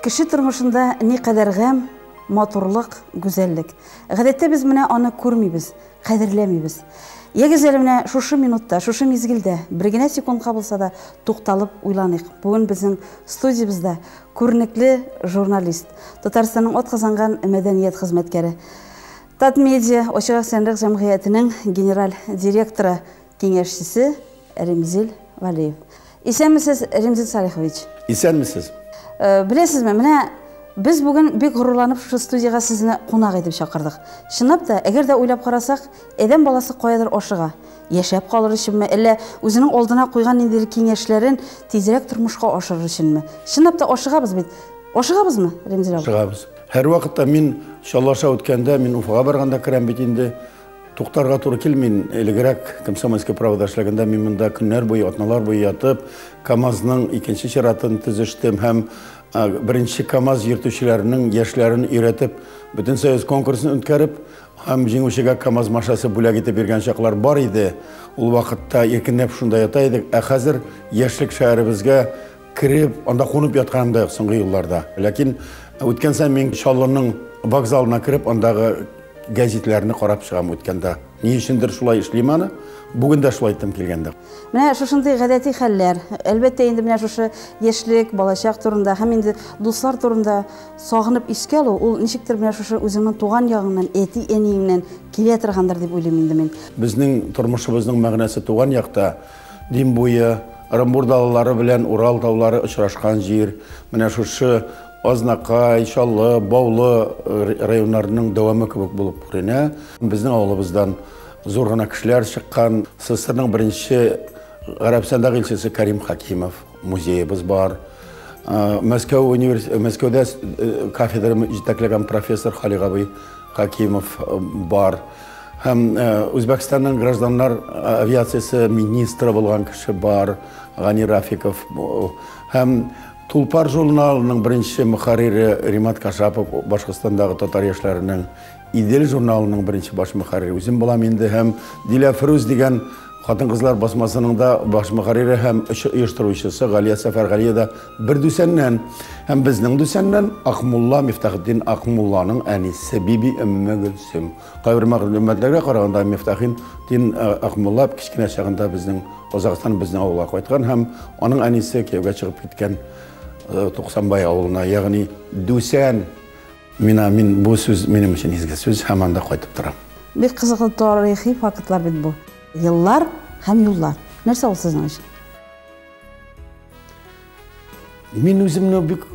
Кеше тормышында никадәр гамь, матурлык, гүзәллек. Гадәттә без менә аны күрмибез, кадерләмибез. Ягез әле менә шушы минутта, шушы мизгелдә бер генә секундка булса да тукталып уйланыйк. Бүген безнең студиябездә күренекле журналист, Татарстанның атказанган мәдәният хезмәткәре, Татмедиа ачык акционерлык җәмгыятенең генераль директоры киңәшчесе Ремзил Валиев. Исәнмесез, Ремзил Салихович. Исәнмесез. Беләсезме, менә без бүген бик горурланып шушы студиягә сезне кунак итеп чакырдык. Чынлап та, әгәр дә уйлап карасак, адәм баласы каядыр ашыга. Яшәп калыр өченме, әллә үзенең алдына куйган ниндидер киңәшләрен тизрәк тормышка ашырыр өченме? Чынлап та ашыгабыз бит. Ашыгабызмы, Ремзил абый? Ашыгабыз. Һәрвакытта мин Чаллы аша үткәндә, мин Уфага барганда керәм бит инде. Туктарга туры килми. Элегрәк Комсомольская правда эшләгәндә мин монда көннәр буе, атналар буе ятып, КАМАЗның икенче чиратын төзештем һәм беренче КАМАЗ йөртүчеләренең яшьләрен өйрәтеп, Бөтенсоюз конкурсын үткәреп һәм җиңүчегә КАМАЗ машинасы бүләк итеп биргән чаклар бар иде. Ул вакытта иркенләп шунда ята идек. Ә хәзер яшьлек шәһәребезгә кереп, анда кунып ятканым да юк соңгы елларда. Ләкин үткән саен мин Чаллының вокзалына кереп, андагы гәзитләрне карап чыгам үткәндә. Ни өчендер шулай эшлим аны. Бүген дә шулай иттем килгәндә. Менә шушындый гадәти хәлләр, әлбәттә инде менә шушы яшьлек, балачак турында һәм инде дуслар турында сагынып искә алу, ул ничектер менә шушы үзеңнең туган ягыңнан, әти-әниеңнән килә торгандыр дип уйлыйм инде мин. Безнең тормышыбызның мәгънәсе туган якта, Дим буе, Ырынбур далалары белән Урал таулары очрашкан җир, менә шушы Азнакай, Чаллы, Баулы районнарының дәвамы кебек булып күренә. Безнең авылыбыздан зур гына кешеләр чыккан. СССРның беренче Гарәбстандагы илчесе Карим Хакимов музеебыз бар. Мәскәү универс... Мәскәүдә кафедра җитәкләгән профессор Халик абый Хакимов бар. Һәм Үзбәкстанның гражданнар авиациясе министры булган кеше бар, Гани Рафиков. Һәм Тулпар журналының беренче мөхәррире Римат Кашапов, Башкортстандагы татар яшьләренең Идел журналының беренче баш мөхәррире үзем булам инде һәм Дилә Фрүз дигән хатын-кызлар басмасының да баш мөхәррире һәм оештыручысы Галия Сәфәргалия да бер Дүсәннән. Һәм безнең Дүсәннән Акмулла Мифтахетдин Акмулланың әнисе Биби Өммегөлсем. Кайбер мәгълүматларга караганда Мифтахетдин Акмулла кечкенә чагында безнең Казахстан безнең авылга кайткан һәм аның әнисе кияүгә чыгып киткән Туксанбай авылына, ягъни Дүсән. Мина мин бу сүз минем өчен изге сүз һәм анда кайтып торам. Бик кызыклы тарихи фактлар бит бу. Еллар һәм юллар. Нәрсә ул сезнең өчен? Мин үземне бик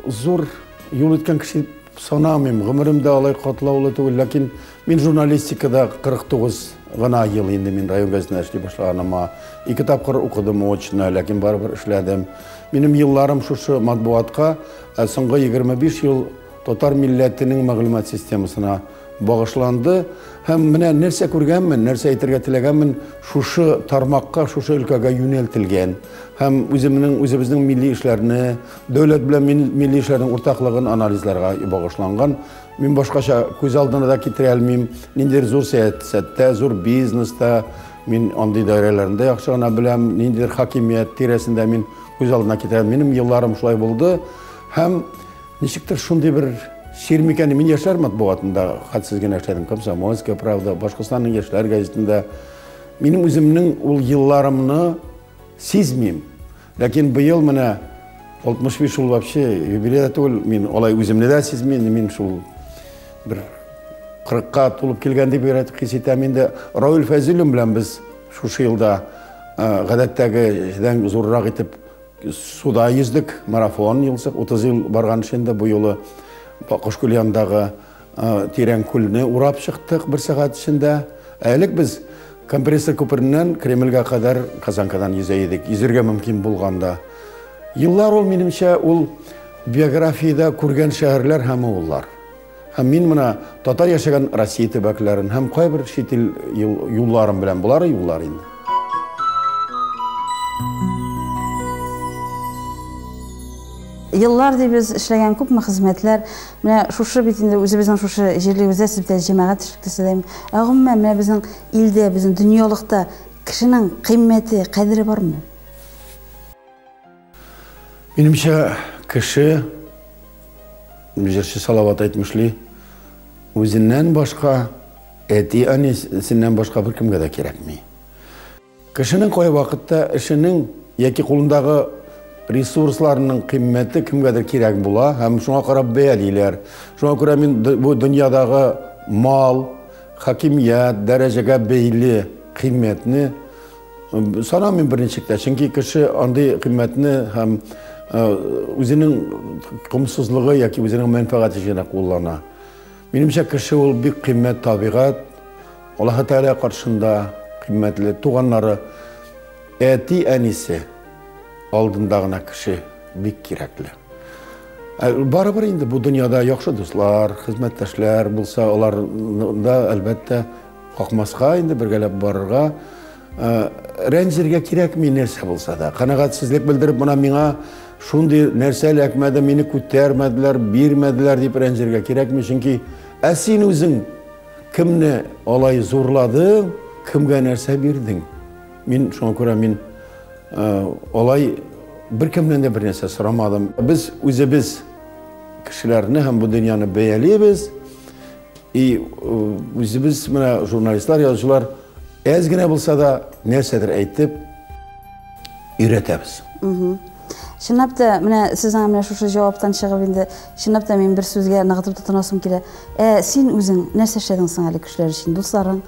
зур юл үткән кеше дип санамыйм. Гомерем дә алай катлаулы түгел, ләкин мин журналистикада 49 гына ел инде мин район газетында эшли башлаганыма. Ике тапкыр укыдым очно, ләкин барыбер эшләдем. Минем елларым шушы матбугатка, ә соңгы 25 ел татар милләтенең мәгълүмат системасына багышланды. Һәм менә нәрсә күргәнмен, нәрсә әйтергә теләгәнмен, шушы тармакка, шушы өлкәгә юнәлтелгән. Һәм үземнең, үзебезнең милли эшләрне, дәүләт белән милли эшләрнең уртаклыгын анализларга багышланган. Мин башкача күз алдына да китерә алмыйм. Ниндидер зур сәясәттә, зур бизнеста, мин андый даирәләрне дә яхшы гына беләм, ниндидер хакимият тирәсендә мин күз алдына китерә алмыйм. Минем елларым шулай булды. Һәм ничектер шундый бер чир микән, мин яшьләр матбугатында хәтсез генә эшләдем. Комсомольская правда, Башкортстанның яшьләр газетында. Минем үземнең ул елларымны сизмим. Ләкин быел менә 65 ул вообще юбилей да түгел, мин алай үземне дә сизмим, мин шул бер 40-ка тулып килгән дип хис итәм инде. Равил Фәйзуллин белән без шушы елда гадәттәгедән зуррак итеп суда йөздек, марафон елсык, 30 ел барган инде бу юлы Кошкүл янындагы тирән күлне урап чыктык бер сәгать эчендә. Ә элек без компрессор күпереннән Кремльгә кадәр Казанкадан йөзә идек, йөзергә мөмкин булганда. Еллар ул, минемчә, ул биографиядә күргән шәһәрләр һәм авыллар. Һәм мин менә татар яшәгән Россия төбәкләрен һәм кайбер чит ил юлларын беләм. Болары юллар инде. Еллар дибез, эшләгән күпме хезмәтләр. Менә шушы бит инде үзебезнең шушы җирлегебездә сез бит җәмәгать эшлеклесе дә. Ә гомумән менә безнең илдә, безнең дөньялыкта кешенең кыйммәте, кадере бармы? Минемчә, кеше җырчы Салават әйтмешли, үзеннән башка, әти-әнисеннән башка беркемгә дә кирәкми. Кешенең кайвакытта эшенең яки кулындагы ресурсларының кыйммәте кемгәдер кирәк була һәм шуңа карап бәялиләр. Шуңа күрә мин бу дөньядагы мал, хакимият, дәрәҗәгә бәйле кыйммәтне санамыйм берничек тә. Чөнки кеше андый кыйммәтне һәм үзенең комсызлыгы яки үзенең мәнфәгате өчен генә куллана. Минемчә, кеше ул бик кыйммәт табигать, Аллаһы Тәгалә каршында кыйммәтле, туганнары, әти-әнисе алдында гына кеше бик кирәкле. Барыбер инде бу дөньяда яхшы дуслар, хезмәттәшләр булса, аларны да, әлбәттә, какмаска инде, бергәләп барырга. Рәнҗергә кирәкми нәрсә булса да. Канәгатьсезлек белдереп, менә миңа шундый нәрсә эләкмәде, мине күтәрмәделәр, бирмәделәр дип рәнҗергә кирәкми, чөнки ә син үзең кемне алай зурладың, кемгә нәрсә бирдең? Мин шуңа күрә мин алай беркемнән дә бер нәрсә сорамадым. Без үзебез кешеләрне һәм бу дөньяны бәялибез. И үзебез менә журналистлар, язучылар әз генә булса да нәрсәдер әйтеп өйрәтәбез. Чынлап та, менә сезнең менә шушы җаваптан чыгып инде, чынлап та мин бер сүзгә ныгытып тотынасым килә. Ә син үзең нәрсә эшләдең соң әле кешеләр өчен, дусларың,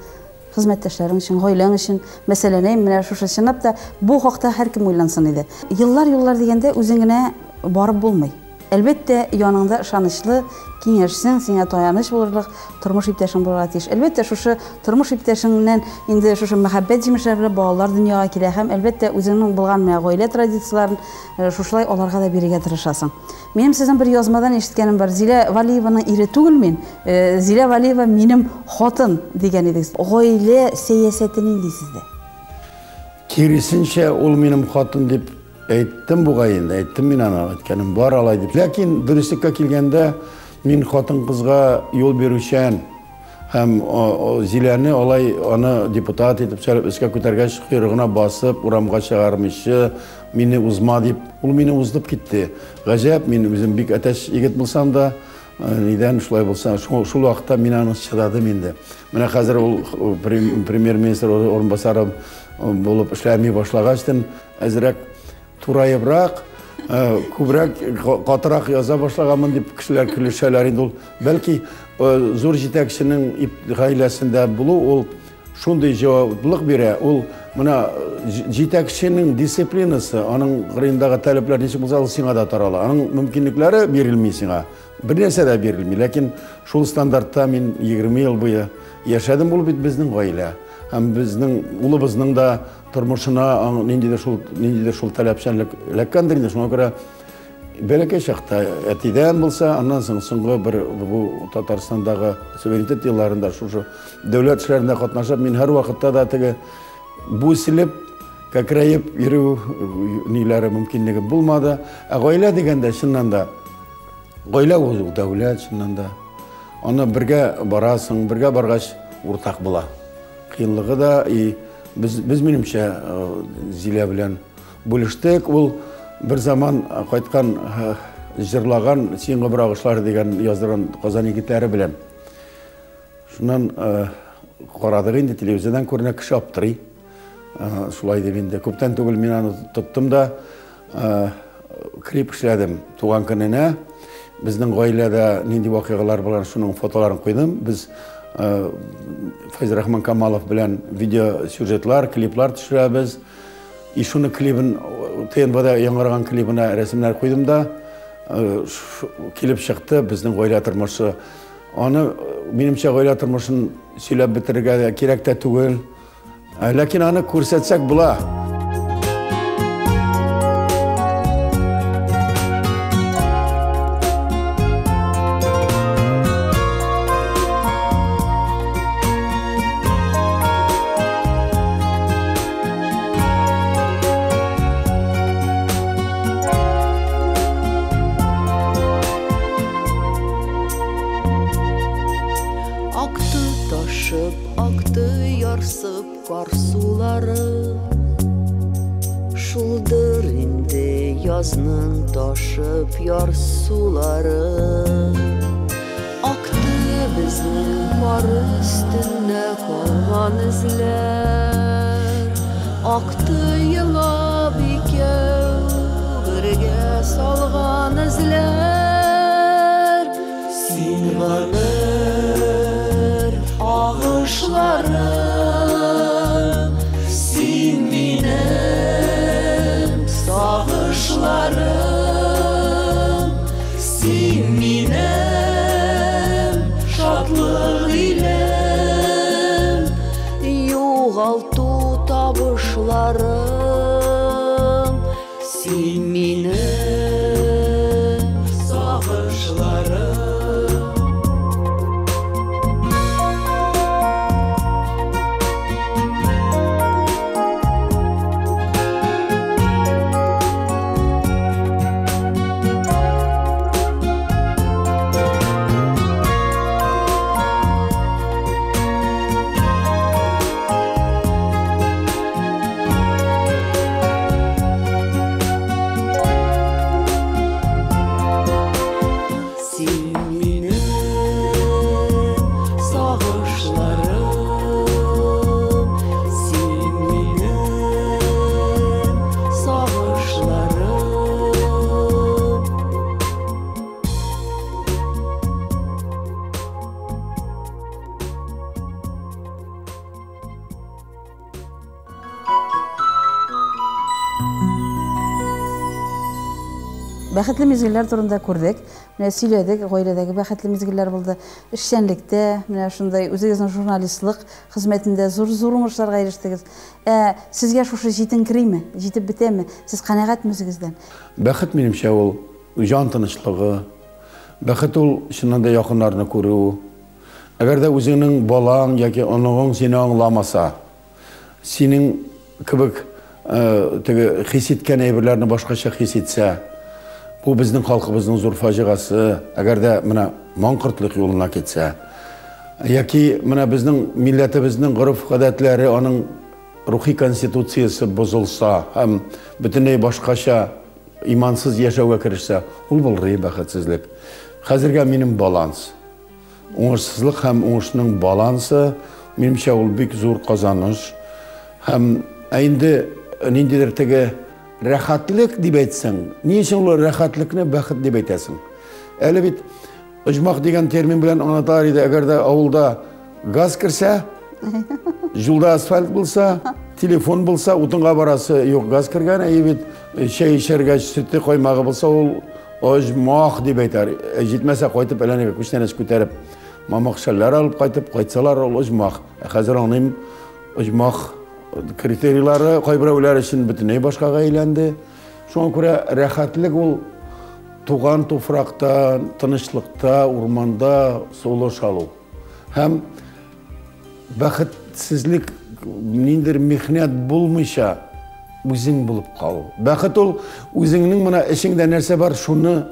хезмәттәшләрең өчен, гаиләң өчен? Мәсәлән, әй, менә шушы чынлап та бу хакта һәркем уйлансын иде. Еллар, юллар дигәндә үзең генә барып булмый. Әлбәттә, яныңда ышанычлы киңәшчең, сиңа таяныч булырлык тормыш иптәшең булырга тиеш. Әлбәттә, шушы тормыш иптәшеңнән инде шушы мәхәббәт җимешләре белән балалар дөньяга килә һәм, әлбәттә, үзеңнең булган менә гаилә традицияләрен шушылай аларга да бирергә тырышасың. Минем сезнең бер язмадан ишеткәнем бар. Зилә Валиеваның ире түгел мин, Зилә Валиева минем хатын, дигән идегез. Гаилә сәясәте нинди сездә? Киресенчә, ул минем хатын дип әйттем бугай инде, әйттем мин аны, әйткәнем бар алай дип. Ләкин дөреслеккә килгәндә, мин хатын-кызга юл бирүчән һәм Зиләне алай аны депутат итеп сайлап өскә күтәргәч, койрыгына басып, урамга чыгармыйчы, мине узма дип, ул мине уздып китте. Гаҗәп, мин үзем бик әтәч егет булсам да, нидән шулай булса, шул вакытта мин аны чыдадым инде. Менә хәзер ул премьер-министр урынбасары булып эшләми башлагачтын, әзрәк тураебрак, күбрәк, катырак яза башлаганмын дип кешеләр көлешәләр инде ул. Бәлки, зур җитәкченең гаиләсендә булу ул шундый җаваплылык бирә. Ул менә җитәкченең дисциплинасы, аның кырыендагы таләпләр ничек булса, ул сиңа да тарала. Аның мөмкинлекләре бирелми сиңа. Бер нәрсә дә бирелми. Ләкин шул стандартта мин 20 ел буе яшәдем. Ул бит безнең гаилә. Һәм безнең улыбызның да тормышына ниндидер шул, ниндидер шул таләпчәнлек эләккәндер инде. Шуңа күрә бәләкәй чакта әтидән булса, аннан соң соңгы бер бу Татарстандагы суверенитет елларында шушы дәүләт эшләрендә катнашып, мин һәрвакытта да теге бүселеп, кәкрәеп йөрү ниләре мөмкинлеге булмады. Ә гаилә дигәндә, чыннан да, гаилә ул дәүләт, чыннан да. Аны бергә барасың, бергә баргач уртак була. Кыенлыгы да, и без минемчә, Зилә белән бүлештек. Ул бер заман кайткан, җырлаган Син гомер агышлары дигән яздырган Казан егетләре белән. Шуннан карадык инде, телевизордан күренә, кеше аптырый. Шулай дип инде күптән түгел мин аны тоттым да, клип эшләдем туган көненә. Безнең гаиләдә нинди вакыйгалар булган, шуның фотоларын куйдым. Без Фәйзрахман Камалов белән видеосюжетлар, клиплар төшерәбез. И шуны клибын, ТНВда яңгыраган клибына рәсемнәр куйдым да, килеп чыкты безнең гаилә тормышы. Аны, минемчә, гаилә тормышын сөйләп бетерергә дә кирәк тә түгел. Ләкин аны күрсәтсәк була. Акты ташып, акты ярсып кар сулары. Шулдыр инде Язның ташып ярсулары. Акты безнең кар өстендә калган эзләр. Акты елап икәү бергә салган эзләр. Син гомер агышлары, син минем сагышларым, син минем шатлык илем, югалту табышларым, син минем сагышларым. Син минем сагышларым, син минем сагышларым. Бәхетле мизгелләр турында күрдек. Менә сөйләдек, гаиләдәге бәхетле мизгелләр булды. Эшчәнлектә, менә шундай үзегезнең журналистлык хезмәтендә зур-зур уңышларга ирештегез. Сезгә шушы җитенкериме, җитеп бетәме? Сез канәгатьме үзегездән? Бәхет минемчә ул җан тынычлыгы. Бәхет ул чыннан да якыннарны күрү. Әгәр дә үзеңнең балаң яки оныгың сине аңламаса, синең кебек теге хис иткән әйберләрне башкача хис итсә, бу безнең халкыбызның зур фаҗигасы. Әгәр дә менә маңкортлык юлына китсә, яки менә безнең милләтебезнең гореф-гадәтләре, аның рухи конституциясе бозылса һәм бөтенләй башкача имансыз яшәүгә керешсә, ул булыр бәхетсезлек. Хәзергә минем баланс. Уңышсызлык һәм уңышның балансы, минемчә, ул бик зур казаныш. Һәм инде ниндидер теге рәхәтлек дип әйтсәң, ни өчен ул рәхәтлекне бәхет дип әйтәсең? Әле бит оҗмах дигән термин белән аңлаталар иде, әгәр дә авылда газ керсә, юлда асфальт булса, телефон булса, утынга барасы юк, газ кергән, әйе бит, чәй эчәргә сөте каймагы булса, ул оҗмах дип әйтәр. Җитмәсә кайтып әләнегә күчтәнәч күтәреп, мамык шәлләр алып кайтып кайтсалар, ул оҗмах. Хәзер аңлыйм, оҗмах критерийлары кайберәүләр өчен бөтенләй башкага әйләнде. Шуңа күрә рәхәтлек ул туган туфракта, тынычлыкта, урманда сулыш алу. Һәм бәхетсезлек ниндидер михнәт булмыйча үзең булып калу. Бәхет ул үзеңнең менә эчеңдә нәрсә бар, шуны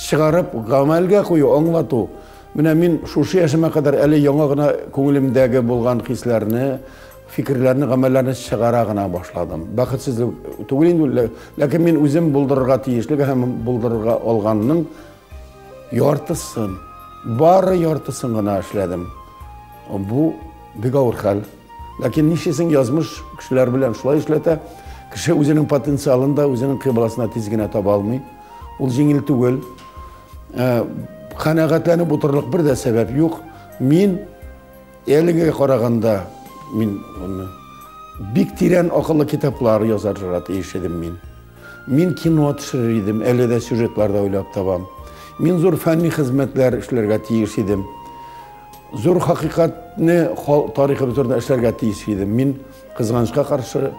чыгарып гамәлгә кую, аңлату. Менә мин шушы яшемә кадәр әле яңа гына күңелемдәге булган хисләрне, фикерләрне, гамәлләрне чыгара гына башладым. Бәхетсезлек түгел инде, ләкин мин үзем булдырырга тиешлеге һәм булдырырга алганның яртысын, бары яртысын гына эшләдем. Бу бик авыр хәл. Ләкин нишлисең, язмыш кешеләр белән шулай эшләтә. Кеше үзенең потенциалын да, үзенең кыйбласына тиз генә таба алмый. Ул җиңел түгел. Канәгатьләнеп утырырлык бер дә сәбәп юк. Мин әлегә караганда мин аны бик тирән акыллы китаплар язарга тиеш идем мин. Мин кино төшерер идем, әле дә сюжетлар да уйлап табам. Мин зур фәнни хезмәтләр эшләргә тиеш идем. Зур хакыйкатьне тарихыбыз турында эшләргә тиеш идем. Мин кызганычка каршы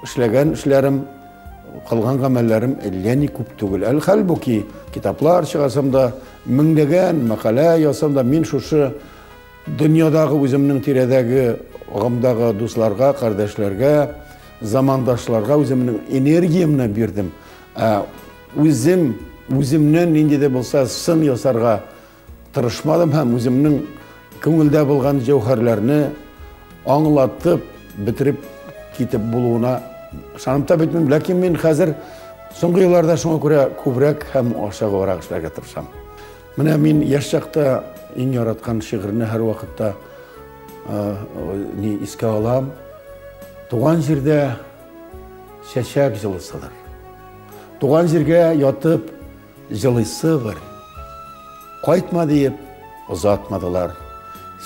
эшләгән эшләрем, кылган гамәлләрем әллә ни күп түгел. Әлхәлбүки китаплар чыгарсам да, меңләгән мәкалә язсам да, мин шушы дөньядагы үземнең тирәдәге агымдагы дусларга, кардәшләргә, замандашларга үземнең энергиямне бирдем. Үзем, үземнән нинди дә булса сын ясарга тырышмадым һәм үземнең күңелдә булган җәүһәрләрне аңлатып, бетереп китеп булуына ышанып та бетмим. Ләкин мин хәзер Соңгы елларда шуңа күрә күбрәк һәм ашыгыбрак эшләргә тырышам. Менә мин яшь чакта иң яраткан шигырьне һәрвакытта ни искә алам. Туган җирдә чәчәк җылысыдыр. Туган җиргә ятып җылыйсы бер. Кайтма диеп озатмадылар.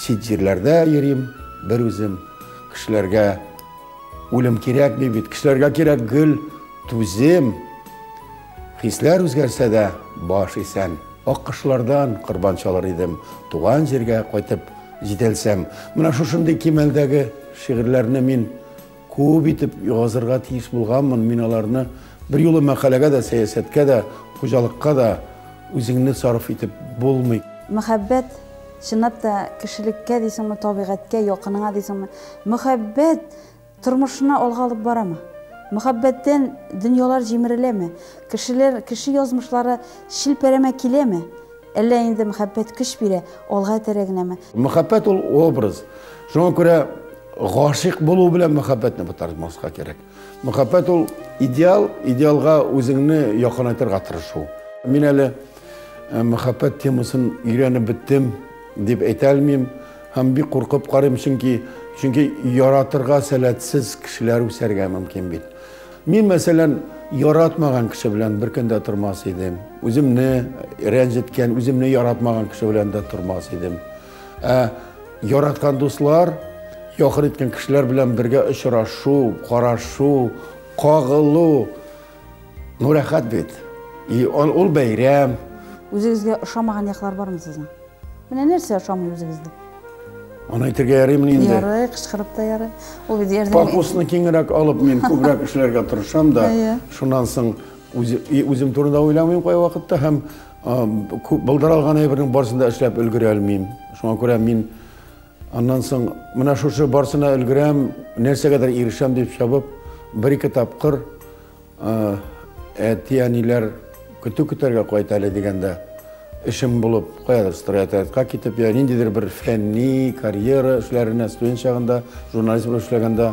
Чит җирләрдә йөрим бер үзем. Кешеләргә үлем кирәкми бит. Кешеләргә кирәк гөл, түзем. Хисләр үзгәрсә дә, баш исән. Ак кышлардан корбан чалыр идем. Туган җиргә кайтып җитәлсәм. Менә шушындый кимәлдәге шигырьләрне мин күп итеп язырга тиеш булганмын. Мин аларны бер юлы мәкаләгә дә, сәясәткә дә, хуҗалыкка да үзеңне сарыф итеп булмый. Мәхәббәт, чынлап та, кешелеккә дисеңме, табигатькә, якыныңа дисеңме? Мәхәббәт тормышны алга алып барамы? Мәхәббәттән дөньялар җимереләме? Кешеләр, кеше язмышлары челпәрәмә киләме? Әллә инде мәхәббәт көч бирә, алга этәрә генәме? Мәхәббәт ул образ. Шуңа күрә гашыйк булу белән мәхәббәтне бутармаска кирәк. Мәхәббәт ул идеал, идеалга үзеңне якынайтырга тырышу. Мин әле мәхәббәт темасын өйрәнеп беттем дип әйтә алмыйм һәм бик куркып карыйм, чөнки чөнки яратырга сәләтсез кешеләр үсәргә мөмкин бит. Мин, мәсәлән, яратмаган кеше белән бер көндә тормас идем. Үземне рәнҗеткән, үземне яратмаган кеше белән дә тормас идем. Ә яраткан дуслар, якын иткән кешеләр белән бергә очрашу, карашу, кагылу, ну рәхәт бит. И ул бәйрәм. Үзегезгә ошамаган яклар бармы сезнең? Менә нәрсә ошамый үзегездә? Аны әйтергә ярыймыни инде? Ярый, кычкырып та ярый. Ул бит ярдәм. Папусны киңрәк алып, мин күбрәк эшләргә тырышам да. Шуннан соң үзем турында уйламыйм кайвакытта һәм күп булдыра алган әйбернең барысын да эшләп өлгерә алмыйм. Шуңа күрә мин аннан соң менә шушы барысына өлгерәм, нәрсәгәдер ирешәм дип чабып, бер-ике тапкыр әти-әниләр көтү көтәргә кайт әле дигәндә эшем булып, каядыр стройотрядка китеп, я ниндидер бер фәнни карьера эшләренә студент чагында, журналист булып эшләгәндә,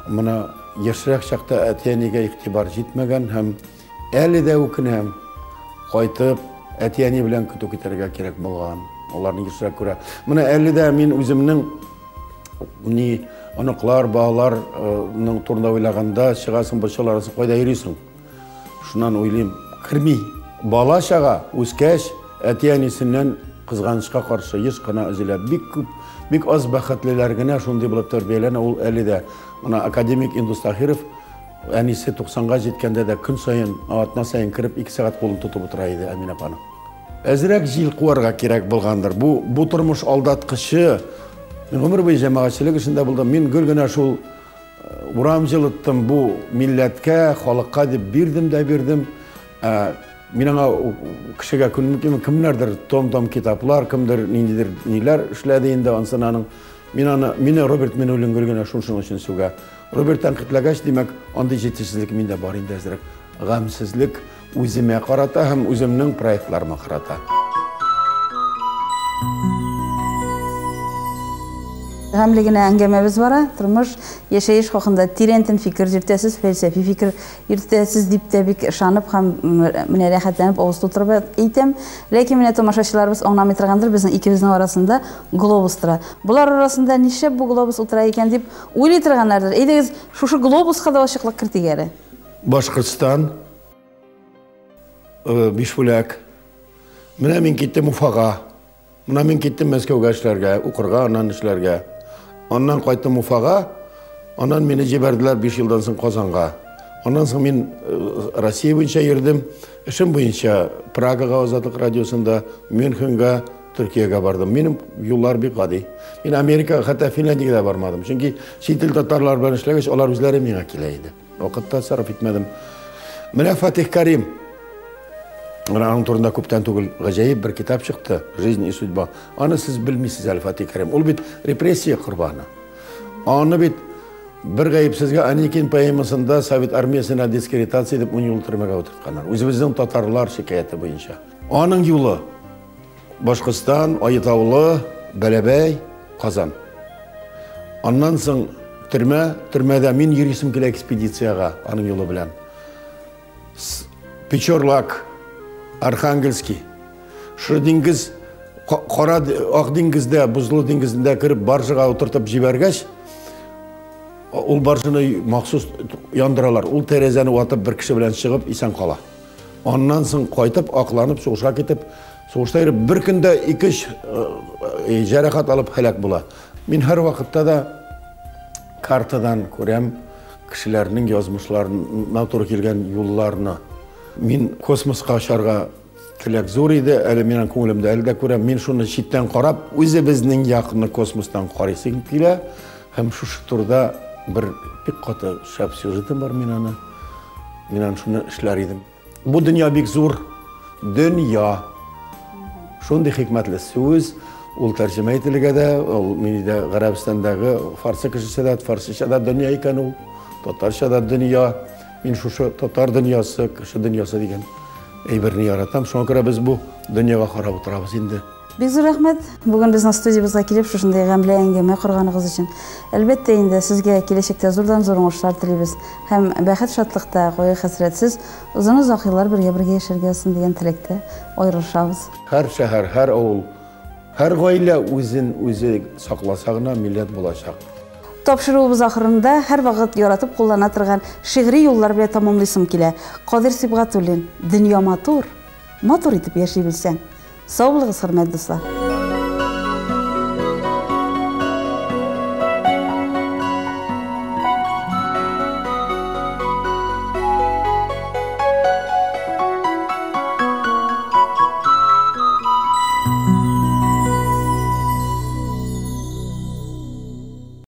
менә яшьрәк чакта әти-әнигә игътибар җитмәгән һәм әле дә үкенәм, кайтып әти-әни белән көтү көтәргә кирәк булган. Аларны ешрәк күрә. Менә әле дә мин үземнең ни оныклар, балаларның турында уйлаганда чыгасың, борчыласың, кайда йөрисең? Шуннан уйлыйм, керми. Бала чага үскәч, әти-әнисеннән кызганычка каршы еш кына өзелә. Бик күп, бик аз бәхетлеләр генә шундый булып тәрбияләнә. Ул әле дә менә академик Индус Таһиров әнисе 90-га җиткәндә дә көн саен, атна саен кереп 2 сәгать кулын тотып утыра иде Әминә апаның. Әзрәк җил куарга кирәк булгандыр. Бу тормыш алдаткычы. Мин гомер буе җәмәгатьчелек эшендә булдым. Мин гел генә шул урам җылыттым бу милләткә, халыкка дип бирдем дә бирдем. Мин аңа кешегә күнмекем, кемнәрдер том-том китаплар, кемдер ниндидер ниләр эшләде инде ансын аның. Мин аны, мине Роберт Минуллин гел генә шушының өчен сүгә. Роберт тәнкыйтьләгәч, димәк, андый җитешсезлек миндә бар инде әзрәк. Гамьсезлек үземә карата һәм үземнең проектларыма карата. Гамьле генә әңгәмәбез бара. Тормыш, яшәеш хакында тирәнтен фикер йөртәсез, фәлсәфи фикер йөртәсез дип тә бик ышанып һәм менә рәхәтләнеп авыз тутырып әйтәм. Ләкин менә тамашачыларыбыз аңламый торгандыр, безнең икебезнең арасында глобус тора. Болар арасында нишләп бу глобус утыра икән дип уйлый торганнардыр. Әйдәгез, шушы глобуска да ачыклык кертик әле. Башкортстан, Бишбүләк. Менә мин киттем Уфага. Менә мин киттем Мәскәүгә эшләргә, укырга, аннан эшләргә. Аннан кайттым Уфага, аннан мине җибәрделәр 5 елдан соң Казанга. Аннан соң мин Россия буенча йөрдем. Эшем буенча Прагага Азатлык радиосында, Мюнхенга, Төркиягә бардым. Минем юллар бик гади. Мин Америка, хәтта Финляндиягә дә бармадым. Чөнки чит ил татарлар белән эшләгәч, алар үзләре миңа килә иде. Вакытта сарыф итмәдем. Менә Фатих Карим. Менә аның турында күптән түгел гаҗәеп бер китап чыкты, Жизнь и судьба. Аны сез белмисез әле, Фатих Карим. Ул бит репрессия корбаны. Аны бит бер гаепсезгә Аникин поэмасында Совет армиясенә дискредитация дип 10 ел төрмәгә утыртканнар. Үзебезнең татарлар шикаяте буенча. Аның юлы Башкортстан, Айытаулы, Бәләбәй, Казан. Аннан соң төрмә, төрмәдә мин йөрисем килә экспедициягә аның юлы белән. Печорлак, Архангельский. Шушы диңгез, Кара Ак диңгездә, бозлы диңгезендә кереп баржага утыртып җибәргәч, ул баржаны махсус яндыралар. Ул тәрәзәне ватып бер кеше белән чыгып исән кала. Аннан соң кайтып, акланып, сугышка китеп, сугышта йөреп, бер көндә ике-өч җәрәхәт алып һәлак була. Мин һәрвакытта да картадан күрәм кешеләрнең язмышларына туры килгән юлларны. Мин космоска очарга теләк зур иде, әле минем күңелемдә әле дә күрәм. Мин шуны читтән карап, үзебезнең якны космостан карыйсым килә. Һәм шушы турыда бер бик каты шәп сюжетым бар мин аны. Мин аны шуны эшләр идем. Бу дөнья бик зур. Дөнья. Шундый хикмәтле сүз, ул тәрҗемә ителергә дә, ул миндә Гарәбстандагы фарсы кешесе дә, фарсыча да дөнья икән ул, татарча да дөнья. Мин шушы татар дөньясы, кеше дөньясы дигән әйберне яратам. Шуңа күрә без бу дөньяга карап утырабыз инде. Бик зур рәхмәт. Бүген безнең студиябезгә килеп, шушындый гамьле әңгәмә корганыгыз өчен. Әлбәттә инде, сезгә киләчәктә зурдан-зур уңышлар телибез. Һәм бәхет-шатлыкта, кайгы-хәсрәтсез озын-озак еллар бергә-бергә яшәргә язсын дигән теләктә аерылышабыз. Һәр шәһәр, һәр авыл, һәр гаилә үзен үзе сакласа гына милләт булачак. Тапшыруыбыз ахырында һәрвакыт яратып куллана торган шигъри юллар белән тәмамлыйсым килә. Кадыйр Сибгатуллин, Дөнья матур, матур итеп яши белсәң. Сау булыгыз, хөрмәтле дуслар!